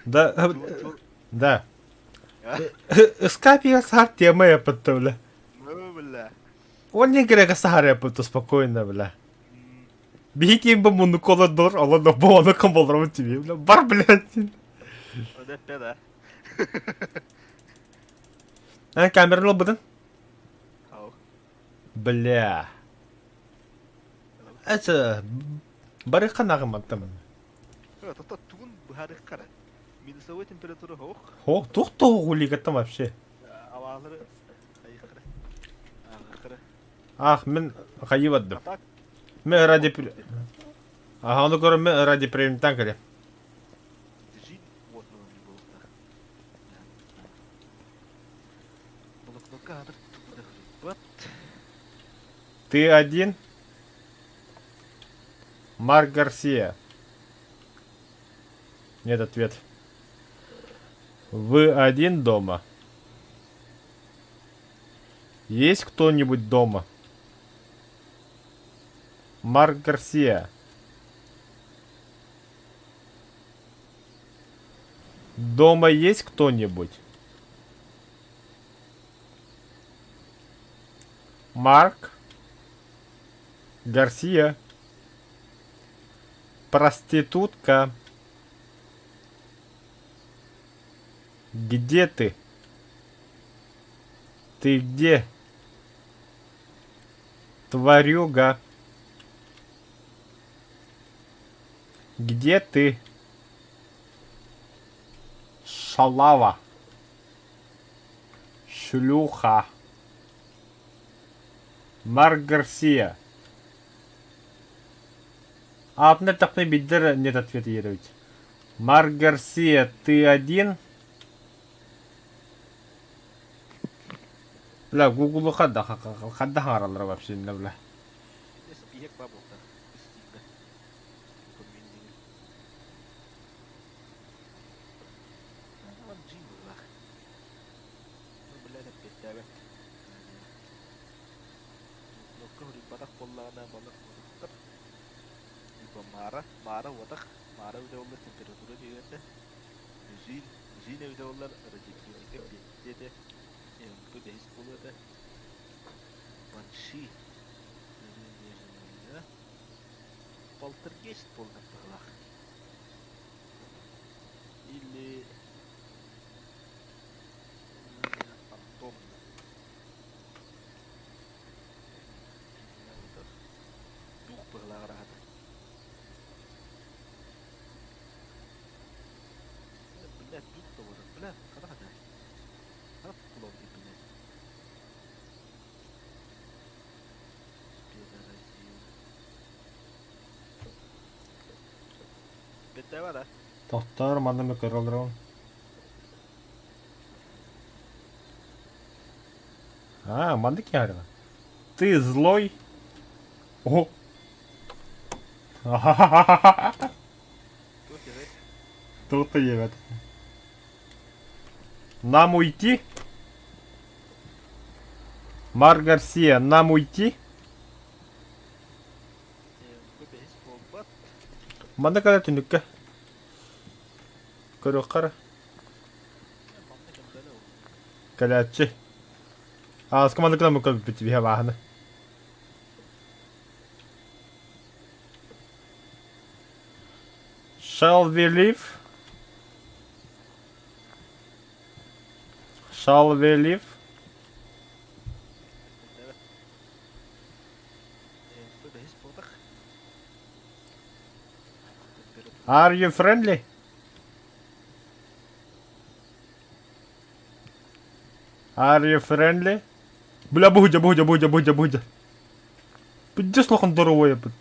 Да, да. Скайп саар тема яппытта, бля. Ну, бля. Он не керек сахар яппытта спокойно, бля. Биһи бу муннук олордор, олордор бу ону комболорум тебе, бля. Бар, блядь. Вот это да. А, камераны ылбытын? Ау. Бля. Это барыха нагыматтым. Тота тугун быһаарык Минусовой температура хоох. Хо, тух тоҕулигаттам вообще. Аваалары айыхара. Ааҕыхара. Ах, мин хайы бардым. А так Мен ради... Ага, ону көрөн мен ради премиумтан кэлэ. Жизнь вот ну не было. Блокнотка хатыр тугуда Ты один? Марк Гарсия. Нет ответ. Вы один дома? Есть кто-нибудь дома? Марк Гарсия. Дома есть кто-нибудь? Марк Гарсия. Проститутка. Где ты? Ты где? Тварюга. Где ты? Шалава. Шлюха. Марк Гарсия. Аапна тахны биддер нет ответа ерович. Марк Гарсия, ты один? Бля, гуглу хадда хадда харалар вообще не бля. Спиһек баа буолта. Стимҥэ. Джин быһыылаах. Блядь, эппиэттээбэт. Нокка хуруйбатах буоллаҕына балык муруктар. Либо маара, маара уотах, маара эбитэ буоллар температура түһүө этэ. Жин, жин эбитэ буоллар радиоклиника биэттиэ этэ. МП бэһис буолуо этэ. Банши. Полтергейст буолла быһыылаах. Или фантом. Дух быһыылаах араһата. Блядь, дух да вот, бля, хана хана. Хана тукулов блядь. Пидорасил. Бүттэ да? Тохтоор манна мы көрөлөр. А, маннык ярына. Ты злой? О! Туох диэтэй? Тут ебет. Нам уйти? Марк Гарсия, нам уйти? Бу бэһис буолбат. Манна кэлэ түнүккэ. Көрүөххэ Манна кэлбэлэ ол. кэлээччи. Ааска манна кэлэн көрбүт биһэ бааһына. Shall we leave? Shall we leave? Бүттэ. Бу бэһис буолбатах. Температура. Are you friendly? Are you friendly? Бля, бугдя, бугдя, бугдя, бугдя, бугдя. Пиздец лохан здоровая бля.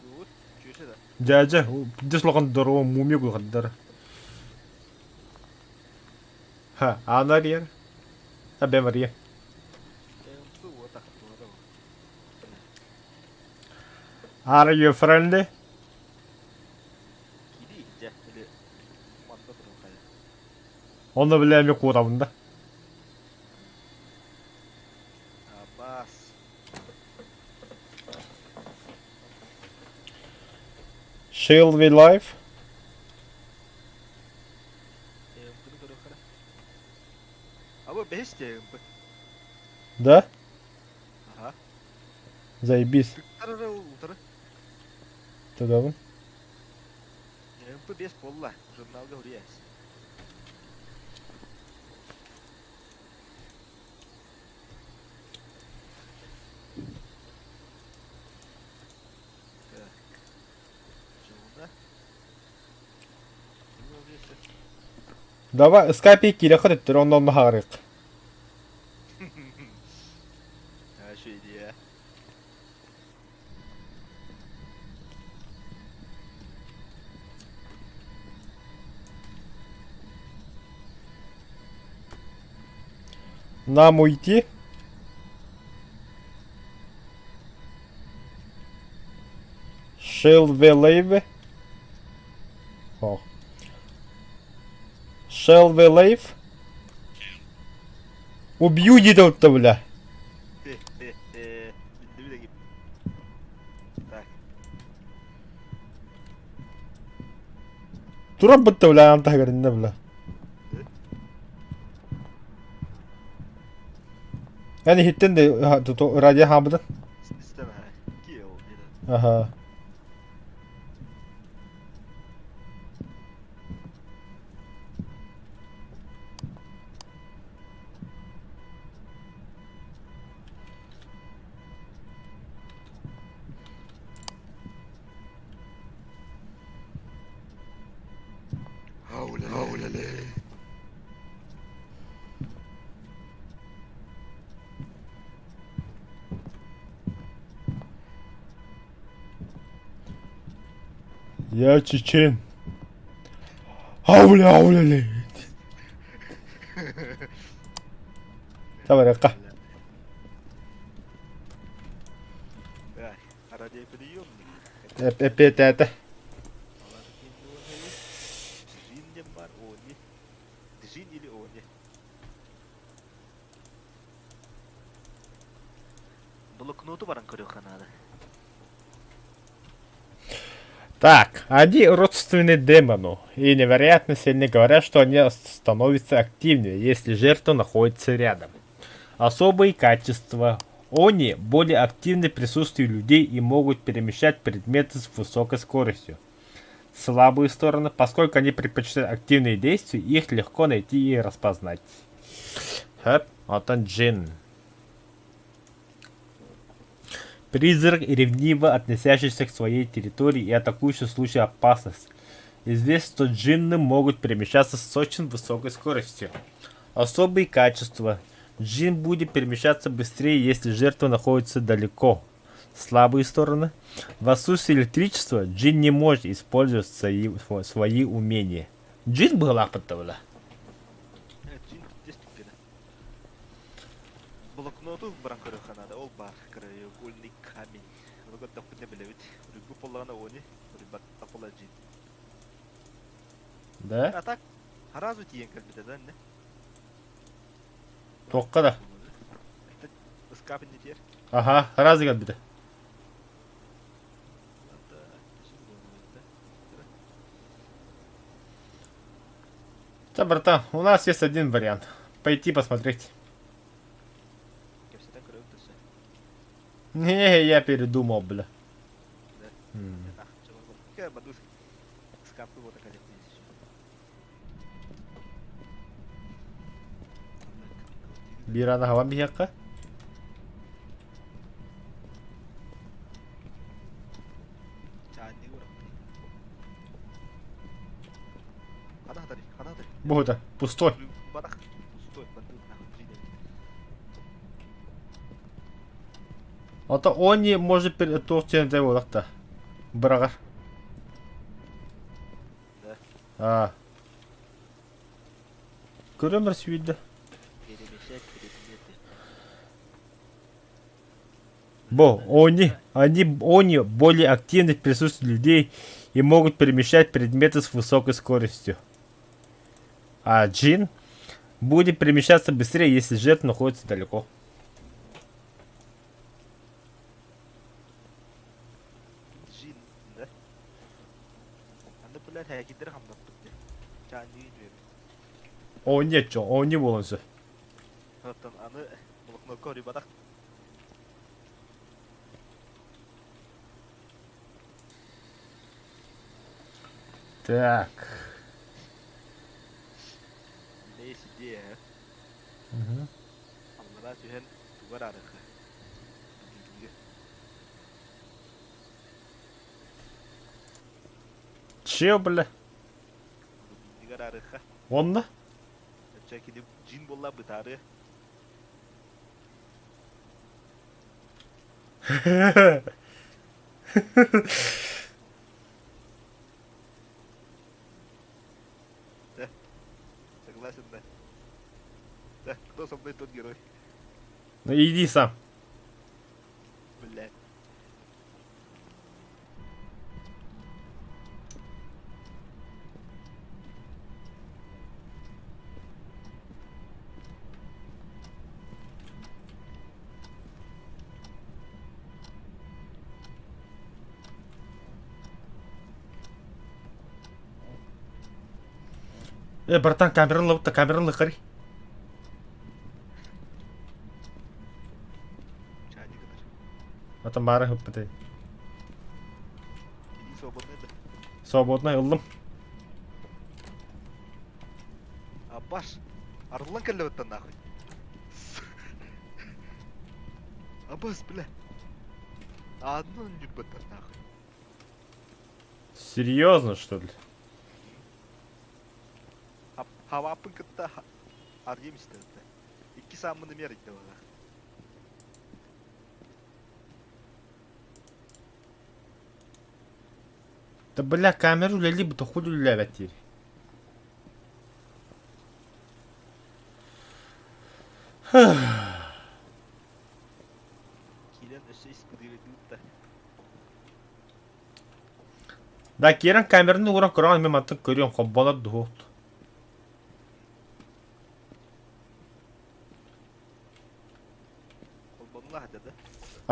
Тут, чүөсэ да. Дядя, пиздец лохан здоровая мумия гулхаддар. Ха, анарьер. Абе Мария. Бу уотах туора. Are you friendly? Онно бile эми куотабын да. Абаас. Shall we live? ТМП-ны көрүөххэ. А бу бэһис ТМП. Да? Аха. Заебись. Тыктар эрэ утары. Тыгабын. ТМП 5 буолла. Журналга суруйаас. Так. Жуна. Давай, скайпе киирэххэ төттөрү онно онно хаҕарыах. Үчүгэй Нам уйти? Shall we leave? Ох. Shall we leave? Убью дедов-то, бля. Туран бытта, бля, антаһыгар бля. Эн иһиттэн да радио хааммытын? Аха. Я чечен. Ауля, ауля, ле. Табарыахха. Эппиэтээтэ. Блокноту баран көрүөххэ наада. Так, они родственны демону, и невероятно сильно говорят, что они становятся активнее, если жертва находится рядом. Особые качества. Они более активны в присутствии людей и могут перемещать предметы с высокой скоростью. Слабые стороны, поскольку они предпочитают активные действия, их легко найти и распознать. Хэп, оттон Джин. Призрак, ревниво относящийся к своей территории и атакующий в случае опасности. Известно, что джинны могут перемещаться с очень высокой скоростью. Особые качества. Джин будет перемещаться быстрее, если жертва находится далеко. Слабые стороны. В отсутствие электричества джин не может использовать свои, свои умения. Джин быһалаахпыт да Джин бүттэ Блокноту баран көрүөххэ наада. Ол баар краеугольный камень. Ону көрдөхпүнэ билэбит. Уруйбут буоллаҕына уони, уруйбаттах буолла джин. Да? А так, сразу тиийэн кэлбитэ да иннэ. Туохха да? Ыскаап иннитиэр. Аха, сразу кэлбитэ. Да, братан, у нас есть один вариант. Пойти посмотреть. Кэпсэтэн көрөбүт өссө. Не, я передумал, бля. Да. Ыскаапка буота кэлиэхпин Биир аны хабан биһиэххэ. Буһута, пустой. Ото они может туох диэн буолахта. Быраҕар. Да. А. Көрөмөр сүүрдэ. Перемещать предметы. Бо, они, они, они более активны в присутствии людей и могут перемещать предметы с высокой скоростью. А джин? Будет перемещаться быстрее, если жертва находится далеко. Джин, да? Аны бля һээкидер хамнаппыт дии. Чаанньыгын үөбүт. О нет, чё, о не буолан сөп. Оттон аны блокнокка орүйбатах. Так. Лээс идея. Угу. Аллараа түһэн тугар арыхы. Че, бля? Рубиннигар арыха. Онно? Өчө кини джин буолла бытаары. Да. Согласен, да. Да, кто со мной тот герой? Ну иди сам. Бля. Э, братан, камераны лып камераны лыкарый. Ата баара хыппытай. Иди свободный да. Свободный ыллым. Абаш. Арыллан кэллэбиттэн нахуй. Абас, бля. Аанын ньурбаттан нахуй. Серьезно, что ли? Хавааппын кытта арыйым истэбиттэ. Икки сааммын эмиэ арыйда баҕа. Да бля, камера үлэлии бу хуй үлэлээбэт диир. Киирэн өссө испытывайдыыр да. Да, киирэн камераны ууран көрөҕүн мин мантан көрүөм холбонор дуһуут. Холбонула сылдьар да?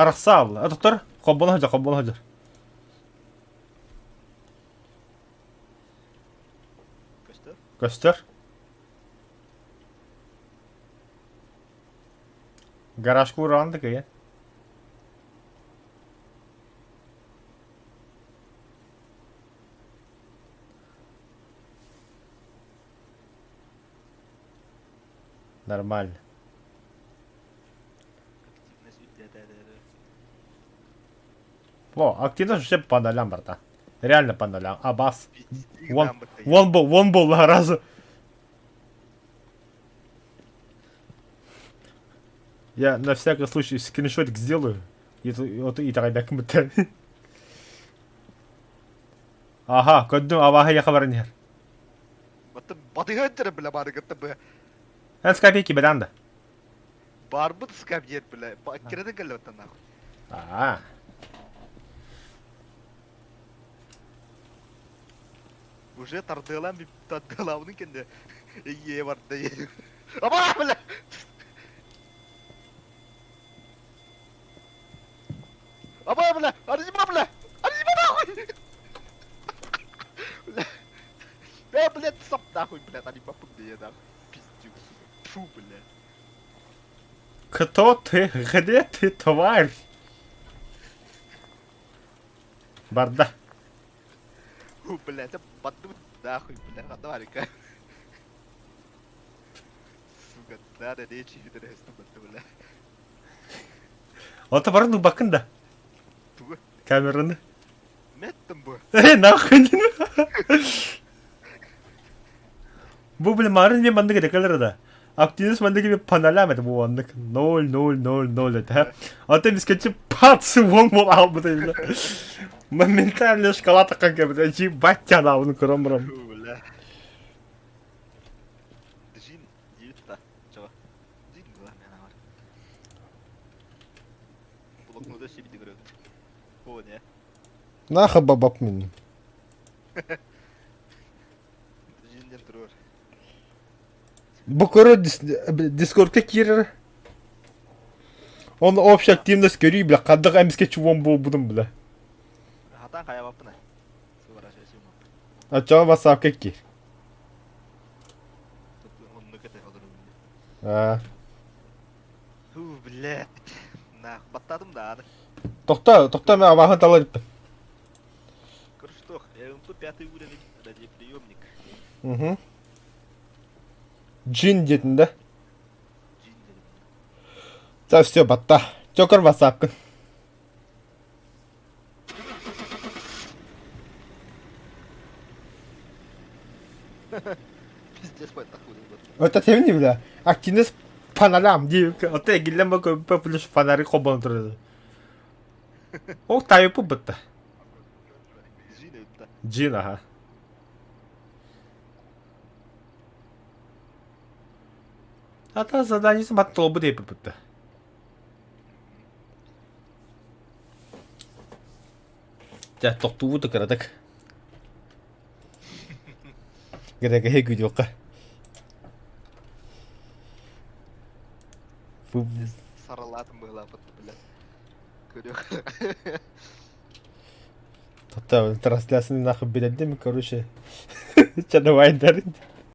Арахса алла. А доктор, холбоно сылдьар, холбоно сылдьар. Көстөр? Көстөр. Гаражка уураҕын да кыайан. Нормально. Активность үрдээтэ О, активность вообще по нолям, братан. Реально по нолям. Абас. Вон, вон был, вон был разу. Я на всякий случай скриншотик сделаю. И, вот и тарабякмыта. Ага, көрдүм абааһы яха баран иһэр. Баттым батыһа өттөрө бля бары кытта б Эн скамейки бэдэн да. Барбыт скамьет бля. Кирeden кэллэбэттэн нахуй. Аа. Уже тардыалаан тардыалаабытын кэннэ ийэ барда Аба бля! Аба бля! Арыйма бля! Арыйма нахуй! Бля! Бля, блядь, сап нахуй, блядь, арыйма пугдее нахуй. Пиздюк, сука. Фу, блядь. Кто ты? Где ты, тварь? Барда. Фу, блядь, баттыбыт нахуй, бля, хатварика. Сука, надо речи бля. Ото баран убакын да. Тугу? Камераны. Мэттим бу. Эй, нахуй. Бу бля марын мен маннык этэ да. Активность маннык би паналям это бу маннык 0 0 0 0 это. А ты мискечи пац вон бол албыта бля. Моментально шкала такая бля, ебать тебя на он кром Фу, бля. Джин, диэбит да. Чого? Джин была мен бар. Блокнота сибити көрөбүт. О, не. Наха бабап мин. Джинден турур. Бу көрө Дискордка киирэр. Он общая активность көрүү бля, ханнык эмискэ чуон буолбутун бля. Хатан хайабаппын Сворачивайся. Оччоҕо ватсапка киир. Оннук этэ олору. Аа. Ху, блядь. На, баттадым да аны. Тохто, тохто мен абааһын талар иппин. Короче, МП пятый уровень, радиоприемник. Угу. Джин диэтин да? Джин дедим. За все, батта. Чокор ватсапкын. Пиздец, баттах буду. Это темни бля. Активность фонарям дии. Оте гиллен бу көппө плюс фонари холбонон турар. Ол тайпы бытта. Джин это. Джин аха. Ата заданиесі бат толбу деп бытта. Дьэ, тохтуубут да кыратык. Грэгэһи күүтүөххэ. Саралаатым быһылаапыт, бля. Көрүөх. Тота трансляцияны нахуй билэрдим, короче. Ча давай дарит.